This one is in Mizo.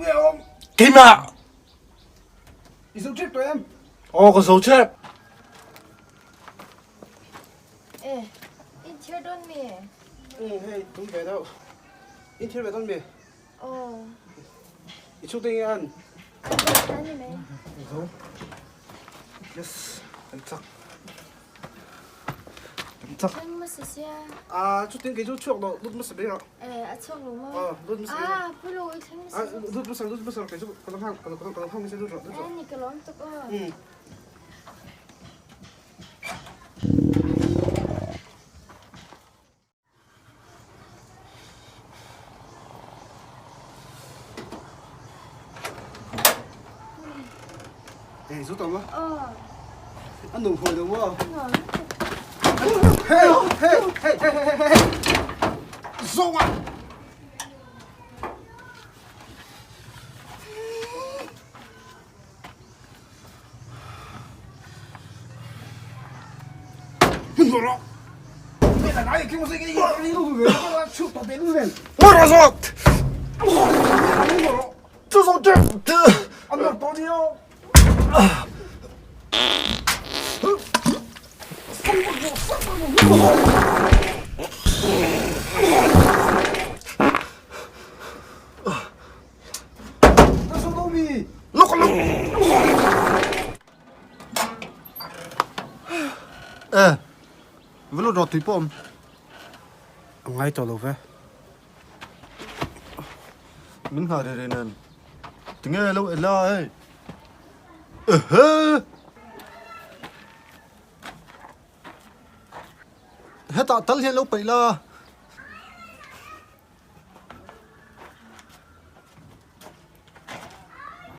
nge awm? Keimah! I zo ṭep tawh em? Aw ka zo ṭep. E, in thir dawn mi? Um, hei tum ve deuh. In thir ve dawn mi? Aw. I chhungte nge an? An zo ta ni mai. Zo. Yes, kan chak. Kan chak. Thleng hmasa sia. Ah, chutin kei chu chhuak lo, lut hmasa mai rawh. E, a chhuak lo maw? Aw, lut hmasa mai rawh. Ah, pu lo, i thleng hmasa Ah, lut hmasa, lut hmasa rawh, kei chu ka lo hang, ka lo ka lo hang nise lut rawh, lut rawh. E, ni ka lawm tuk aw. Um. Ê, rút tao quá. Anh đủ hồi đúng không? Hey, hey, hey, hey, hey, hey. Rút à. E, va lut rawh tui pawh awm. A ngai tawh lo ve. Min nghah reh reh nen. Tinge lo ela hei. Ehe! Hetah tal hian lo peih la.